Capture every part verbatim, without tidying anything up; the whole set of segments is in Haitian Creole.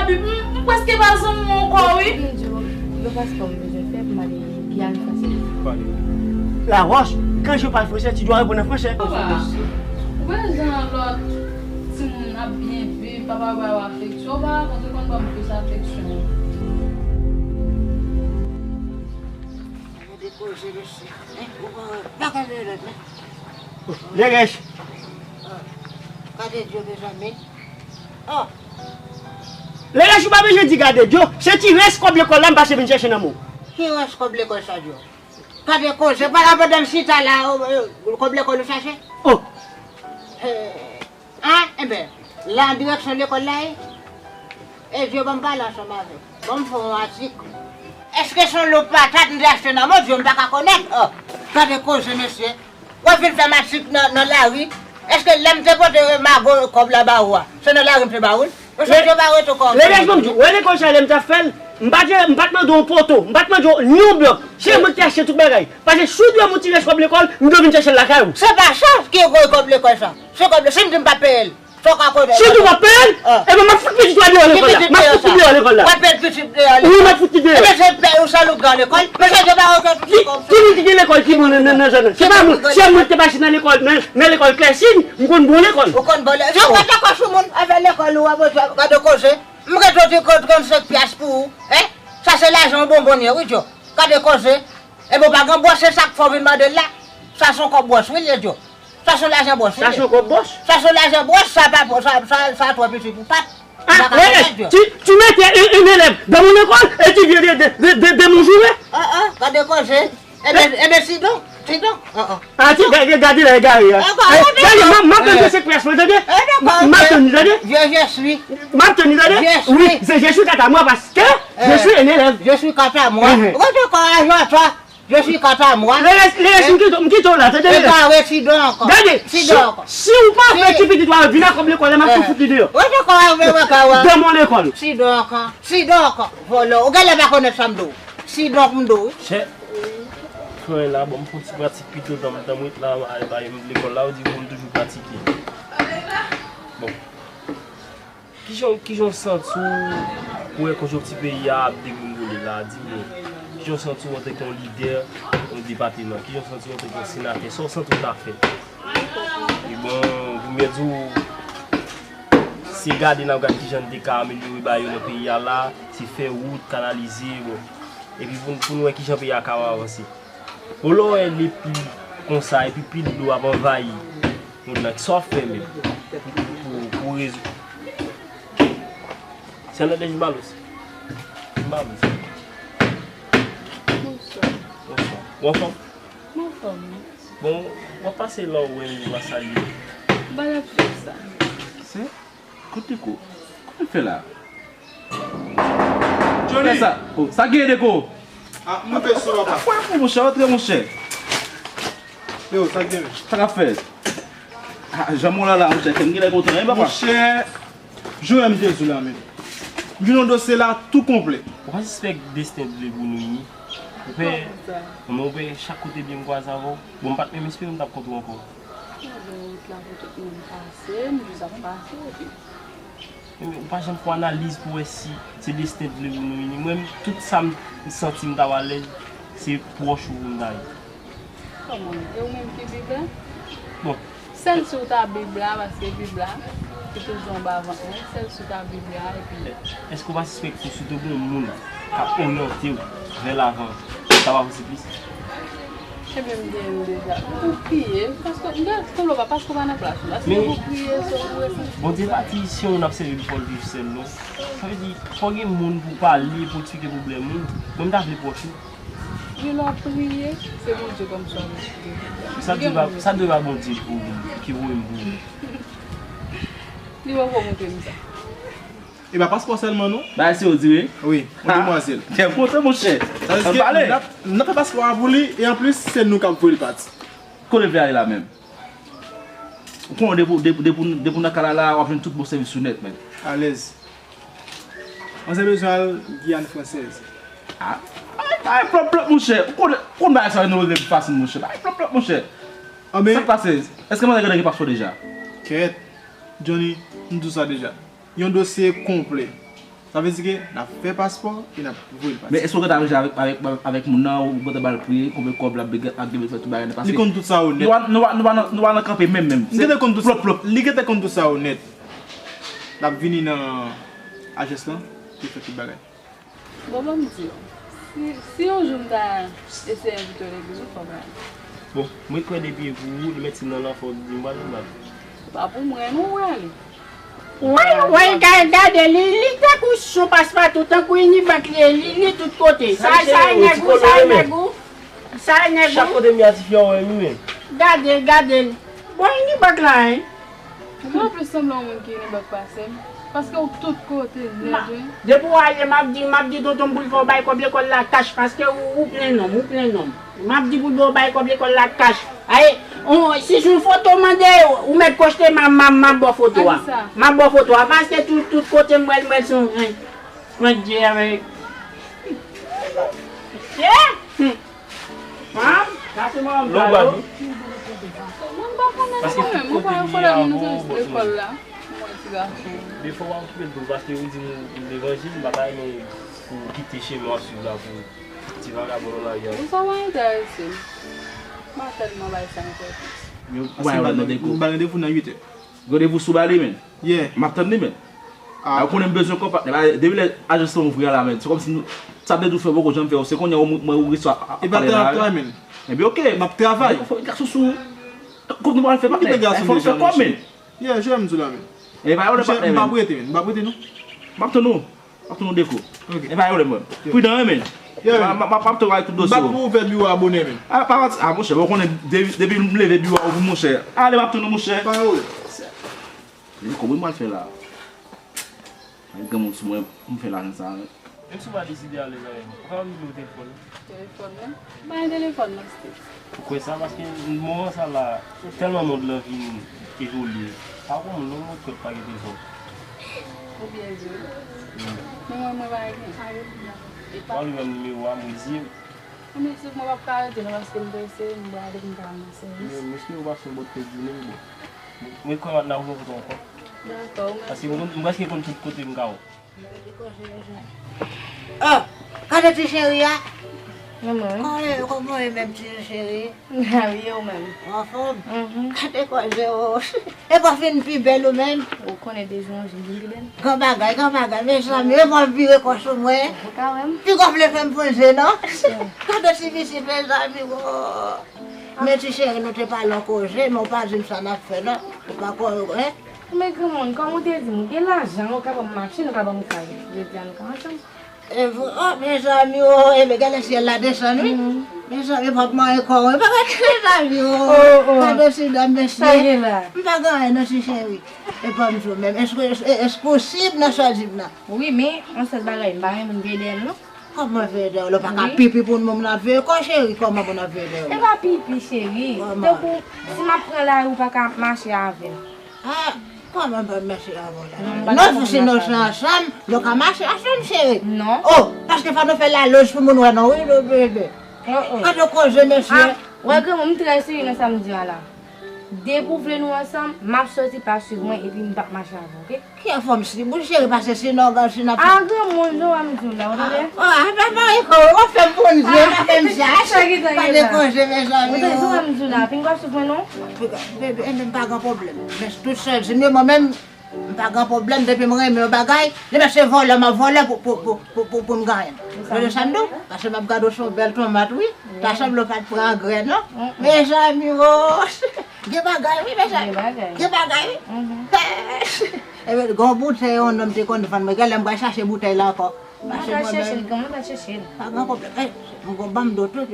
M, m prèske pa zanmi w ankò, wi. Yo paspò m bezwen fè pou m ale Giyàn Fransèz. Laroche, quand je parle français, tu dois répondre en français. Papa, ou wè jan lòt timoun ap byen viv, papa ba yo afeksyon, ou pa konn, ou konn ban m plis afeksyon. Gade koze mesye, hein? Ou pa, pa gade lòt, men. Lerèch. Ah, gade Dyo, mezanmi. Oh. Lerèch, ou pa bezwen di gade Dyo. Se ti rès kòb lekòl la m pase vin chèche nan men w. Ki rès kòb lekòl sa, Dyo? Gade koze, pa la pandan m chita la, oh, oh, kòb lekòl ou chache? Oh. Eh, ah, enben, la an direksyon lekòl la ye? E Dyo, ban m pale ansanm avè w. Ban m fè yon atik. Èske se yon lo patat m te achte nan men w, Dyo, m pa ka konèt? Oh, gade koze, mesye. W ap vin fè m atik nan, nan lari. Èske lè m te pote mago kòb la ba ou a, se nan lari m te ba ou l? Ou sonje w pa rete kò w. Lerèch, ban m di w, wè lekòl sa lè m t ap fè l, m pa t, m pa t mande w poto, m pa t mande w ni yon blòk. Se mwen ki te achte tout bagay. Paske si w dwe m yon ti rès kòb lekòl, m dwe vin chèche l lakay ou. Se pa sa ki gwo kòb lekòl sa. Se kòb, si m di m p ap peye l, sa w ka konnen. Si w di w p ap peye l, ah, enben m ap fout pitit ou a deyò lekòl la. M ap fout li deyò lekòl la. W ap peye pitit deyò lekòl. Wi, m ap fout li deyò. Ebyen se pè ou sa louk an lekòl. Men sa se pa okenn ti kòb. Ki moun ki gen lekòl ki bon nan, nan, nan zòn nan? Se pa mwen. Se mwen ki te pase nan lekòl, nan, nan lekòl Klèsin, m konn bon lekòl. Ou konn bon lekòl. Jan w gade kò sou moun avè lekòl ou a, gade koze. M gen yon ti trannsenk pyas pou ou, hein? Sa se lajan yon bonbonye, wi, Dyo. Gade koze. Epi w pa gen bwòs, se sa k fè w vin mande l la. Sa se yon kòb bwòs, wi, l ye, Dyo. Sa se yon lajan bwòs, wi, l ye. Sa se yon kòb bwòs? Sa se yon lajan bwòs, sa pa, sa, sa, sa twò piti pou pap. Ah, m pa ka konprann, Dyo. Tu, tu mettais un, un élève dans mon école et tu viens de, de, de, de, de mon jouet? Ah, ah, gade koze. Enben, enben, sidon, sidon. Ah, ah. Ah, ti, gade, gade la, egare a. Eh, gade, m ap tann se près mwen, tande? M ap tann li, tande? Je, je suis. M ap tann li, tande? Je suis. Wi, se je suis quant à moi parce que je suis un élève. Je suis quant à moi. Ou konn kò a jwè twa? Je suis quant à moi. Lerèch, Lerèch, m kite, m kite w la, tande, Lerèch. Egare, sidon ankò. Gade, si w pa fè ti pitit ou a vin ak kòb lekòl la, m ap tou fout li deyò. Ou konn kò a jwè twa? Dans mon école. Sidon ankò. Sidon ankò. Vòlò. Ou genlè pa konèt sa m di w. Sidon m di w, wi. Chè, frè la, bon, m fè yon ti pratik pito, tanm, tanm ret la, ba, ba, lekòl la, ou di pou m toujou pratike. Bon. Kijan, kijan w santi w pou wè konjonkti peyi a ap degringole la? Di mwen, kijan w santi w antanke yon lidè yon depateman? Kijan w santi w antanke yon senatè? Sa w santi w ta fè? E bon, pou m byen di w, se gade n ap gade kijan n te ka amelyore bagay yo nan peyi a la, se fè wout, kanalize, bon. Epi pou, pou n wè kijan peyi a ka avanse. Bon, lè w wè lepli konsa, epi pi dlo ap anvayi moun nan, kisa w ap fè menm pou, pou, pou rezo-, se Nadège Balos. Balos. Bonswa. Bonswa. Ou anfòm? M anfòm, wi. Bon, w ap pase la, ou wè m, ou pa salye. M pa t ap fè sa. Se? Kote Deko? Kote l fè la? Johnny! Fè sa. Oh, sa gen Deko? Ah, m rive sou papa. Fè pou monchè, antre monchè. Yo, sa gen? Sa k ap fèt? Ah, jan mwen la la, monchè, kè m genlè kontan, wi, papa. Monchè, Joel, m te di w la menm. M jwenn yon dosye la tou konplè. Ou pa sispèk desten vle pou nou ini? Ou pè, kòman sa? Mwen, ou pè, chak kote pye m kwaze avè w. Bon, m pa t menm espere m t ap kontre w ankò. Mwen gen wout la pou tout moun pase, m jis ap pase, epi. Men, men, ou pa janm fè analiz pou wè si se desten t vle pou nou ini. Mwen, tout sa m santi m t ap alèz, se pwòch ou pou m ta ye. Kòman? E ou menm ki Bib la? Bon. Sèl si w ta Bib la, paske Bib la, se toujou anba vant mwen, sèl si w ta Bib la, epi. Èske w pa sispèk tou si w te gen yon moun k ap oryante w vè lavan, sa pa posib plis? Ebyen, m gen yon deja. Ou priye, paske m te sanble w pa, paske w pa nan plas ou. Paske ou priye, se ou resanti. Bondye pa di se yon moun ap sèvi pou fè l viv sèl, non. Sa vle di, fò gen moun pou pale, pou eksplike pwoblèm ou. Mwen, m ta vle pwòch ou. Gen lè w priye, se Bondye kòmsi w ap eksplike pwoblèm ou. Sa dwe pa, sa dwe pa Bondye ki voye m pou ou. Li poko montre m sa. E pa paspò sèlman non. Bagay serye w di wi. Wi, yon demwazèl. Kè kontan monchè. Ann pale. N ap, n ap fè paspò a pou li e anplis se nou k ap voye l pati. Kote l vle ale la menm? Ou konnen depi, depi, depi, depi w nan kay la la, w ap jwenn tout bon sèvis ou nèt, men. Alèz. Mwen se bezwen al Giyàn Fransèz. Ah, ay, ay, plòp, plòp, monchè. Ou konnen, ou konnen bagay sa yo nou regle pi fasil, monchè. Ay, plòp, plòp, monchè. Sa k pase? Èske manzè Grandan gen paspò deja? Kèt, Johnny, m di w sa deja. Yon dosye konplè. Sa vle di ke n ap fè paspò e n ap voye l pati. Men èske w gentan ranje avèk, avèk, avèk moun nan, ou gentan ba l pri, konbyen kòb l ap, ap gentan fè tout bagay nan pase? Li konn tout sa yo nèt. Nou pa, nou pa, nou pa nan, nou pa nan kanpe menm, menm. Li gentan konn tout sa. Plop, plop. Li gentan konn tout sa yo nèt. L ap vini nan ajans lan, pou fè tout bagay. Bon, ban m di w, si, si yon jou m ta eseye envite w legliz ou, fò w pa ale. Bon, mwen kwè depi e pou ou, li mèt si nan lan fò w di m pral, m pral. Se pa pou mwen, non, ou prale. Woy, woy, ga-, gade li, li tankou sou paspatou, tankou inibak li ye, li, li tout kote. Sa, sa e nèg ou, sa e nèg ou, sa e nèg ou. Chak kote m ye a, tifi a wè m wi menm. Gade, gade l. Bon, inibak la, en. Ou gen plis sanblan yon moun ki inibak pase m. Paske ou tout kote nèt wi. Depi w ale, m ap di, m ap di tonton m pou l fè w bay kòb lekòl la kach, paske ou, ou plen nonm, ou plen nonm. M ap di pou l bay kòb lekòl la kach. Ay, on, si se yon foto mande, ou mèt poste, m a, m a, m a ba w foto a. M a ba w foto a, paske tout, tout kote m wè l, m wè l se yon, yon, yon dye avèk. Yeah! Hmm. Manm, sa se manman m. Lè w pral wi. Mwen pa konnen non, mwen pa wè fò lè nou soti lekòl la. Mwen ti gason. Defwa w a okipe l tou, paske ou di m levanjil, m pa ta renmen pou w kite chemen w ap swiv la pou ti vagabon nan lari a. Ou sa va enterese m. M pa tèlman bay sa enpòtans. Ou pa randevou nan uit è. Randevou sou ba li, men. Yeah. M ap tann li, men. Ah. Ou konnen m bezwen kòb, patnè. Depi lè ajans lan ouvri a la, men. Se kòmsi nou, sa m te di w fè, poko janm fè. Se kounye a ou mwen ou resi ap pale la. E pa travay, men. Ebyen, oke. M ap travay. Fò gason sou. Kòb nou pral fè, patnè. Fò nou fè kòb, men. Yeah, jwe m di w la, men. E pa yon lè, patnè, men. M p ap rete, men. M p ap rete, non. M ap tann ou. Ap tou nou dekou. Ok. E pa yon pwoblèm, mwen. Pridan, wi, men. M ap tann tout dosye yo. M bat pou ouvè biwo a bonè, men. A, pa pati. A, monchè, ou konnen depi, depi m leve biwo a ouvri, monchè. Ale, m ap tann ou, monchè. Pa yon pwoblèm. Li konprann m pral fè la. Ay, granmoun sou mwen, pou m fè lajan sa, men. Menm si w pa deside ale, zanmi m, ou kapab rele w telefòn. Telefòn nan? M pa gen telefòn nan, Steve. Ou kwè sa? Paske moman sa la, tèlman mond lan vin evolye. Pa gon moun non, mwen kwè pa gen telefòn. Ou byen di wi. Wi. Men mwen, mwen pa gen. E pa. Mwen li menm nimewo a, mwen di. Mwen di mwen p ap ka rete non, paske m prese, m prale, m pa nan sèvis. Men, mesye, ou pa sou bòt pèdi menm bon. Mwen kwè m ap nan renkontre ankò. Dakò, mèsi. Paske mwen, mwen prèske konn tout kote m ka wè. Oh, gade ti cheri a. Kòman, kòman w ye menm ti cheri? Mwen byen, ou menm? Anfòm? Mhm. Gade kòze w. Epi w fin pi bèl ou menm. Ou konnen de jou an jou m vin pi bèl. Gran bagay, gran bagay. Mezanmi, epi w vire kò sou mwen. Ou ka wè m. Piga w vle fè m fonn je non. Gade ti pitit, mezanmi, wo. Men ti cheri, nou te pale yon koze, men w pa di m sa n ap fè non. Ou pa kwè, en? Men granmoun, kòm ou te di m, ou gen lajan, ou ka ban m machin, ou ka ban m kay. Jodi a nou ka ansanm. E vre, oh, mezanmi, oh, e gade syèl la desann, wi. Mhm. Mezanmi, fòk mwen ankò, wi. Mezanmi, oh, gade ti dam, mesye. Sa gen la? M pa gen anyen non, ti cheri. E pa m di w menm. Èske, èske, èske w si nan sa w di m nan? Wi, men, yon sèl bagay, m pa renmen moun veye dèyè m, non. Kòman veye dèyè w? Lè w pa ka pipi pou moun nan veye kò, cheri, kòman moun nan veye dèyè w? E pa pipi, cheri. Kòman? Tankou, si m ap pran lari, ou pa ka mache avè m. Ah, kòman pa mache avè w la? Non, m pa gen pwoblèm avè w. Non, si nou se ansanm, nou ka mache ansanm, cheri. Non. Oh, paske fò nou fè lalonj pou moun wè nou, wi, bebe. Oh, oh. Gade koze, mesye. Ah, wè, granmoun, m trè serye nan sa m di a la. Depi w vle nou ansanm, m ap soti, pa swiv mwen, epi m p ap mache avè w, oke? Ki enfòm si, bouch cheri pase si nou, si n ap. A granmoun, jan w ap di w la, w tande? Ah, ah, pa, pa, e kò, w ap fè m poun je, w ap fè m chach. Sa ki gen la? Pa dekonje, mezanmi. Ou tande jan w ap di w la, epi m p ap swiv mwen non. Bebe, e men m pa gen pwoblèm. Men tout sa di m yo, mwen menm, m pa gen pwoblèm, depi m renmen yon bagay, depi se vòlè, m ap vòlè pou, pou, pou, pou, pou, pou m genyen. Ou tande sa m di w? Paske m ap gade w se yon bèl tomat, wi. Ta sanble w pa t pran angrè, non. Mezanmi, oh. Gen bagay, wi, mezanmi. Gen bagay. Gen bagay, wi. Mhm. Ebyen, gon boutèy yon nonm te konn vann mwen. Genlè m pral chache boutèy la ankò. Paske mwen menm. Ou ka chèche l, kòman ou ka chèche l? Pa gen pwoblèm. Eh, m gon banm do tou,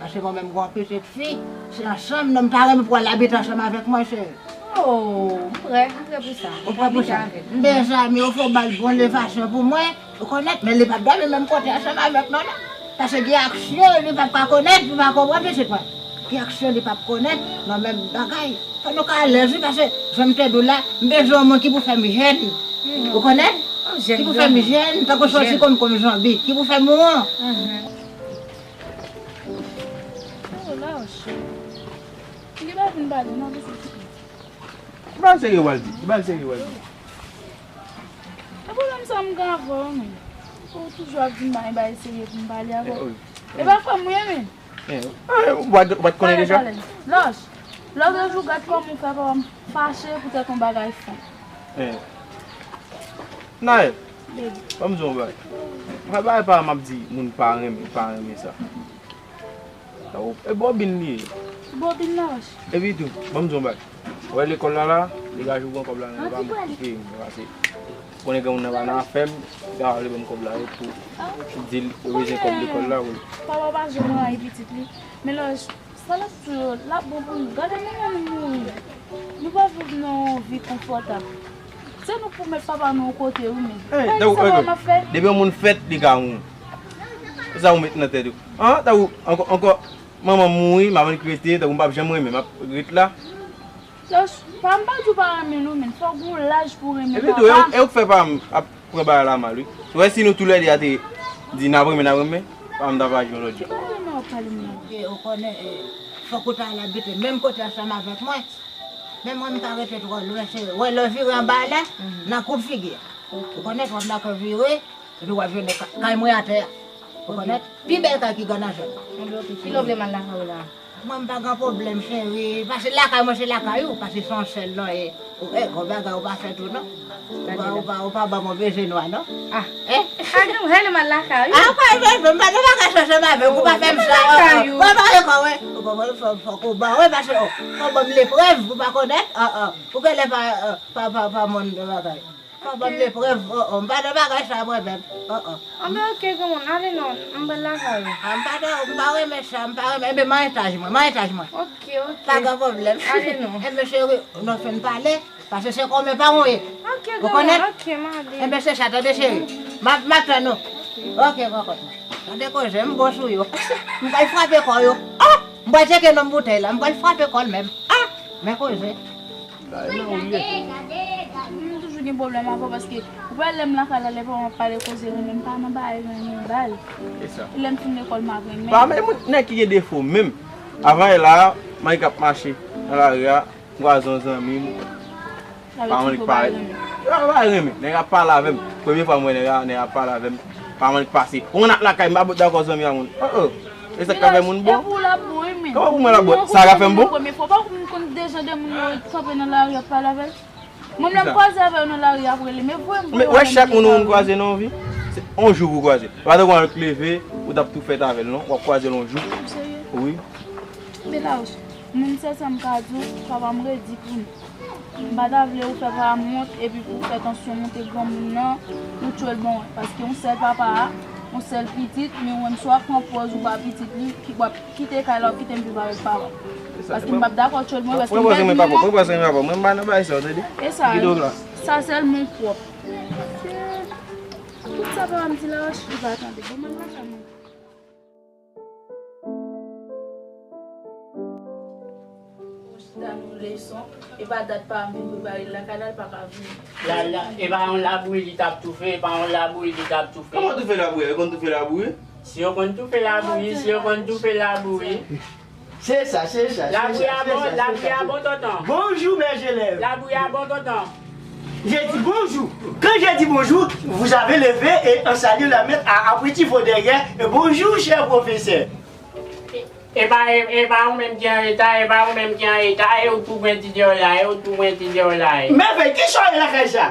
paske mwen menm gon pitit fi. Se ansanm, non, m ta renmen pou w al abite ansanm avèk mwen, cheri. Oh, m prè, m prè pou sa. Ou prè pou sa? Mezanmi, ou fò ba l bon levasyon pou mwen. Ou konèt, men li p ap dòmi menm kote ansanm avèk nou, non. Paske gen aksyon li p ap ka konèt, li pa konprann pitit mwen. Gen aksyon li p ap konèt, nan menm bagay. Fò nou ka alèz, wi, paske, jan m te di w la, m bezwen yon moun ki pou fè m jèn. Ou konèt? Ki pou fè m jèn, tankou sòti kòm, kòm zonbi. Ki pou fè m won. Oh, la, chè. Li pa vin pale, non, mesye. Ki bagay serye w al di? Ki bagay serye w al di? E pwoblèm sa m gen avè w, men. Ou toujou ap di m bay bagay serye pou m pale avè w. E pa frè m ou ye, men. Ou pa t konnen deja? Lòch, lòt jou gad kòman ou fè papa m fache poutèt yon bagay fon. Naël, ban m di w yon bagay. Bagay pa m ap di moun pa renmen, pa renmen sa. E bòbin li ye. Bòbin nan wè. Epi tou, ban m di w yon bagay. Ou wè lekòl la la, li ka jou pran kòb la nan men pa m, li peye m, pase. Ou konnen gen moun nan pa nan afè m, li ka vle ban m kòb la yo pou di l yo bezwen kòb lekòl la, wi. Papa pa janm rayi pitit li. Men lè sa l ap tou yo, l ap bon pou nou. Gade manman nou mouri. Nou pa viv nan yon vi konfòtab. Se nou pou met papa nou yon kote, wi, men. Gade sa papa m ap fè. Depi yon moun fèt, li ka mouri. Se sa ou met nan tèt ou. An, tankou ankò, ankò, manman m mouri, m ap regrete, tankou m p ap janm renmen, m ap ret la. Lòch, pa m pa di w pa renmen l, men fòk gon laj pou renmen papa. Epi tou, e ou k fè pa m ap pran bagay la mal, wi. Ou wè si nou toulède a te di n ap renmen, n ap renmen, pa m t ap aji yon lòt jan. Ki bagay renmen w ap pale m nan? Ou konnen, fòk ou ta al abite menm kote ansanm avèk mwen. Men mwen, m pa rete twò lwen, se wè lè w vire anba la, nan kout figi a. Ou konnen, w ap dakò vire, epi w ap jwenn kay mwen atè a. Ou konnen? Pi bèl kay ki gen nan zòn nan. Ki lè w vle m al lakay ou la? Mwen, m pa gen pwoblèm, cheri. Pase lakay mwen, se lakay ou, pase se yon sèl non, e, ou, e, gon bagay ou pa fè tou, non. Ou pa, ou pa, ou pa ban m yon beze nwa, non. Ah. Eh? Adan, ou rele m al lakay ou? Ah, ou pa, m pa nan bagay sa, sa m avè ou, ou pa fè m sa, oh, oh. Ou pa pale kò, wè. Ou konprann, fò, fòk ou ban, wè, pase, oh, fò ban m leprèv, ou pa konnen, oh, oh. Ou genlè pa, oh, pa, pa, pa moun nan bagay. Fò ban m leprèv, oh, oh, m pa nan bagay sa mwen menm. Oh, oh. Anben, oke, granmoun, ale non, m pral lakay ou. Ah, m pa nan, m pa renmen sa, m pa renmen. Enben, m an etaj mwen, m an etaj mwen. Oke, oke. Pa gen pwoblèm. Ale non. Enben, cheri, nou fin pale, pase se kòm pa mwen ye. Oke, granmoun, oke, m ale. Enben, se sa, tande, cheri. M ap, m ap tann ou. Oke, kòkòt mwen. Tande koze, m bon sou yo. M pral frape kò yo. Ah! M pral tcheke non boutèy la, m pral frape kò l menm. Ah! Men koze. Gade, gade, gade, gade. M toujou gen pwoblèm avè w paske ou wè lè m lakay la, lè paran ap pale koze renmen, m pa nan bagay renmen bal. E lè m fin lekòl, m ap renmen. Pa men moun nèg ki gen defo menm. Avan yè la, m ap mache nan lari a, m kwaze yon zanmi m. Paran li k pale. Yo pa renmen. Nèg ap pale avè m. Premye fwa m wè nèg la, nèg ap pale avè m. Paran li k pase. Ou konn ap lakay m, m pa dakò zanmi a moun. Oh, oh. E sa k ka fè moun bon? Epi w l ap bon, wi, men. Kòman pou mwen l ap bon? Sa ka fè m bon? Premye fwa, pa konn de jan de moun yo kanpe nan lari ap pale avè l. Mwen menm kwaze avè yo nan lari ap rele, men voye m. Men wè chak moun ou moun kwaze nan yon vi, se yon jou pou kwaze. Pa tankou w leve, ou t ap tou fèt avè l, non. W ap kwaze l yon jou. Ou serye? Wi. Men la, moun sèl sa m ka di w, papa m redi pou nou. M pa ta vle ou fè papa m wont epi pou w fè tansyon monte granmoun nan, ou tchwe l ban w. Paske yon sèl papa a, yon sèl pitit, men ou menm si w ap pran pòz ou pa pitit li, ki w ap kite kay la, w ap kite m viv avèk papa m. Paske m p ap dakò tchwe l ban w, paske m menm menm. Mwen pa nan bagay sa, w tande? E sa, sa sèlman pwòp. Tout sa papa m di la, li pa tande. Bon, mwen lakay mwen. Chita nou leson, e pa dat pa m vin prepare l lakay la, l pa ka vini. La, la, e pa yon labouyi li t ap toufe, e pa yon labouyi li t ap toufe. Kòman toufe labouyi? Yo konn toufe labouyi? Si yo konn toufe labouyi, si yo konn toufe labouyi. Se sa, se sa, se sa, se sa, se sa. Labouyi a bon, labouyi a bon, tonton. Bonjour, mes élèves. Labouyi a bon, tonton. J'ai dit bonjour. Quand j'ai dit bonjour, vous avez levé et en saluant la maître a appris vos derrière et bonjour, cher professeur. E pa, e, e pa ou menm ki an reta, e pa ou menm ki an reta, e ou tou pwenti deyò la, e ou tou pwenti deyò la, e. Mèvèy, kisa w ye lakay sa?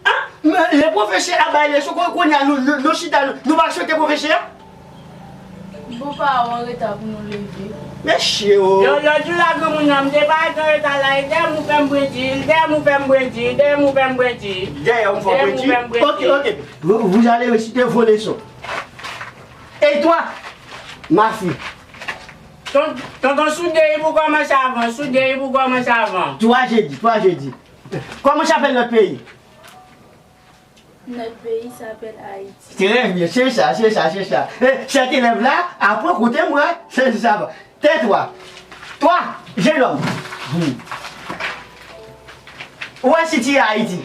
Ah, men le pwofesè ap bay leson, kon-, kounye a nou, nou, nou chita, nou, nou pa swete pwofesè a? Bon, pa w an reta pou nou leve. Mesye o. Yo, lòt jou la, granmoun nan, m te parèt an reta la, e dèyè m ou fè m pwenti, dèyè m ou fè m pwenti, dèyè m ou fè m pwenti. Dèyè m fè w pwenti? Ok, ok. Vous, vous allez réciter vos leçons. Et toi, ma fille. Ton-, tonton, sou de pou kòmanse avan, sou de pou kòmanse avan. Toi, je dis, toi, je dis. Comment s'appelle notre pays? Notre pays s'appelle Haïti. Très bien, c'est ça, c'est ça, c'est ça. Eh, cet élève-là, aprann koute mwen, c'est ça. Tais-toi. Toi, jeune homme. Hmm. Où est situé Haïti?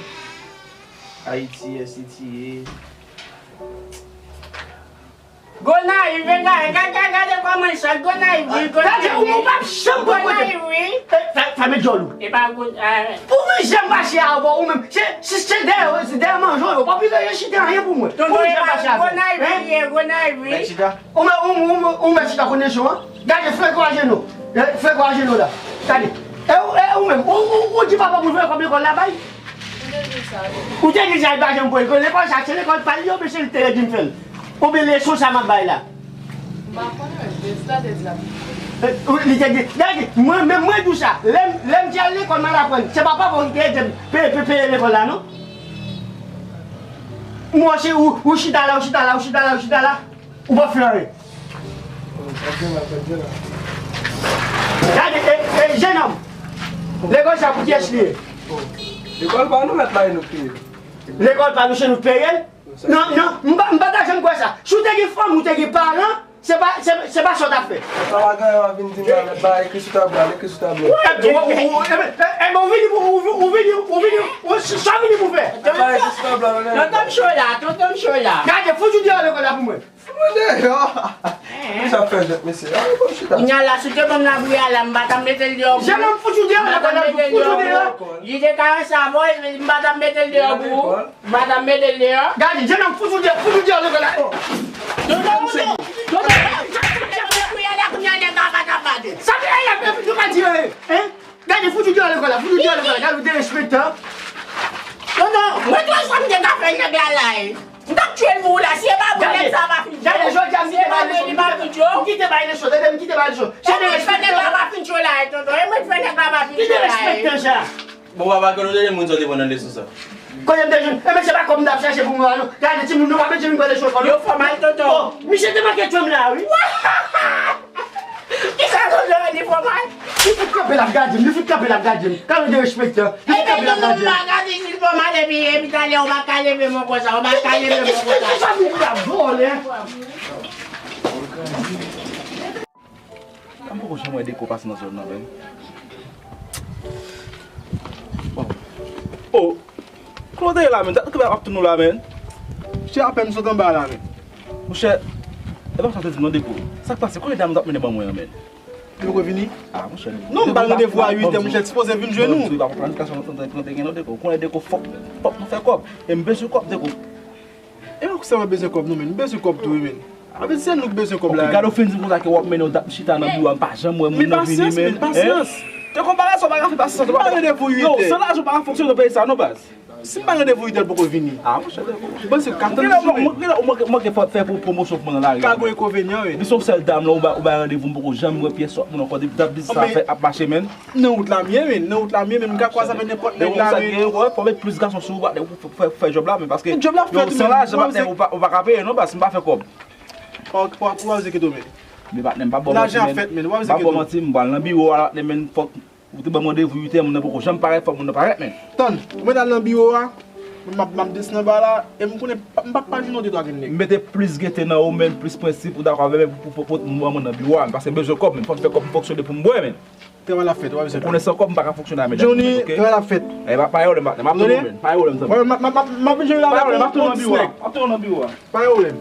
Haïti est situé. Gonayiv, e gade, gade, gade kòman l sòt. Gonayiv, wi, Gonayiv, wi. Ou p ap janm pran kote. Gonayiv, wi. Eh, sa, Fèmen djòl ou. E pa gout, a. Ou vin janm mache avè ou menm. Se, se, se dèyè, se dèyè manje w yo. Pa vin chita anyen pou mwen. Tonton, ou vin janm mache avè ou. Grenay vini, grenay vini. Mèt chita. Ou mèt, ou, ou, ou mèt chita kondisyon an. Gade, frè kwa jenou. Frè kwa jenou la. Gade. E ou, e ou menm. Ou, ou, ou di papa pou l fè kòb lekòl la bay. Ou te di sa, li pa janm voye. Lekòl sa, se lekòl pa l, li oblije li te di m fè l. Oubyen leson sa m ap bay la. M pa konnen, men, se sa te di la. Li te di, gade, mwen, men mwen di w sa, lè m, lè m te al lekòl, m al aprann, se pa papa w ki te ede m peye, peye, peye lekòl la, non? Mwen, se ou, ou chita la, ou chita la, ou chita la, ou chita la, ou pa fè anyen. Gade, e, e, jenòm, lekòl sa pou kiyès li ye? Lekòl pa nou mèt la, e nou peye. Lekòl pa nou, se nou peye l? Non, non, m pa, m pa ta janm kwè sa. Si w te gen fanmi, w te gen paran, se pa, se, se pa sa w t ap fè. Sa w a gen, w a vin di m la, mèt ba, ekri sou tablo a, ekri sou tablo a. Ebyen, ou, ou, ebyen, ebyen, ou vini pou, ou, ou vini, ou vini, ou, sa w vini pou fè? Mèt ba, ekri sou tablo a, non, non. Tonton m cho la, tonton m cho la. Gade, fout ou deyò lekòl la pou mwen. Fout mwen deyò. Sa fè jwèt, mesye. A, bon, chita. Kounya la, si w te ban m labri a la, m pa t ap mete l deyò pou ou. Jenòm, fout ou deyò lekòl la, fout ou deyò. Li te ka ranse avè w, m pa t ap mete l deyò pou ou. M pa t ap mete l deyò. Gade, jenòm, fout ou deyò, fout ou deyò lekòl la. Tonton, tonton, tonton, kounya la, kounya nèg la pa t ap bate. Sa te ye, nou pa di anyen, hein? Gade, fout ou deyò lekòl la, fout ou deyò lekòl la, gade ou derespektan. Tonton, mwen twò sa m te ka fè nèg la la, e. M t ap tye l pou ou la, si e pa vre nèg sa pa fin cho. Gade, jodi a, m kite bay leson, m kite bay leson, tande, m kite bay leson. E mwen fè nèg la pa fin cho la, e, tonton, e mwen fè nèg la pa fin cho la, e. Ki derespektan sa? Bon, papa, kote w te jwenn moun sa w te pran nan leson sa? Kote m te jwenn? Ebyen, se pa kòb m t ap chache pou mwen, non. Gade, timoun, nou pa bezwen vin pran leson, non. Yo fò mal, tonton. Oh, misye te manke tchwenm la, wi. Kisa tonton an di fò mal? Li fout kanpe l ap gade m, li fout kanpe l ap gade m. Gade derespektan. Li fout kanpe l ap gade m. Ebyen, tonton, m pa gade si l fò mal, epi, epi talè, ou pa ka leve men w konsa, ou pa ka leve men w konsa. Kisa moun la vòlè? M poko janm wè Deko pase nan zòn nan, menm. Oh. Kote w ye la, menm? Dat ki ap tann ou la, menm? Monchè, apèn m sot anba la, menm. Monchè, e pa sa w te di m non, Deko. Sa k pase? Kote dam ou t ap mennen ban mwen an, menm? Li poko vini? Ah, monchè. Non, m ba l randevou a uit è, monchè, l sipoze vin jwenn ou. Non, non, non, non, non, Deko. Ou konnen Deko fòk, fòk nou fè kòb. E m bezwen kòb, Deko. E mwen konsèman bezwen kòb nou, menm. M bezwen kòb tou, wi, menm. Anfen, se nou ki bezwen kòb la. Ok, gade w fin di m konsa ke w ap mennen yon dat m chita nan biwo a, m pa janm wè moun nan vini, menm. Men pasyans, men pasyans. Te konpare sa, w pa ka fè pasyans, w pa ka. Randevou uit è. Yo, san lajan w pa ka fonksyone nan peyi sa, non, baz. Si m pa randevou uit è, l poko vini. Ah, monchè, Deko. Ou panse w ka tann sou mwen? Ou manke fè pwomosyon pou mwen nan lari a. Ka gen enkonvenyan, wi. Li se yon sèl dam la, ou bay, ou bay randevou, m poko janm wè pyès lòt moun ankò, depi dat biznis sa ap mache, menm. Nan wout la m ye, men. Nan wout la m ye, men m ka kwaze avèk nenpòt nèg la, men. Fò w met plis gason sou ou, patnè, pou fè, fè djòb la, men paske san lajan, patnè, ou pa, ou pa ka peye, non, paske m pa fè kòb. Pa, pa, pa oze kite w, men. Men patnè, m pa ba w manti, men. Lajan ap fèt, men. Pa oze kite w. M pa ba w manti, m pral nan biwo a, patnè, men fòk ou te ban m randevou uit è, moun nan poko janm parèt, fòk moun nan parèt, men. Tann, ou mèt al nan biwo a, m ap, m ap desann anba la, e m konnen, m p ap pa jwenn yon de twa grenn nèg. M mete plis gete nan ou, men plis prensip, ou dakò avè m, pou, pou, pou, pou mwen nan biwo a, paske m bezwen kòb, men fòk m fè kòb, m fonksyone pou m bwè, men. Travay la fèt, w ap wè sa. Ou konnen san kòb m pa ka fonksyone a medam. Johnny, ok? Travay la fèt. Eh, pa, pa yon lè, m ap, m ap tann ou, men. Pa yon lè, m tann. M ap, m ap, m ap, m ap vin jwenn la. Pa yon lè, m ap tann ou nan biwo a. M ap tann ou nan biwo a. Pa yon lè.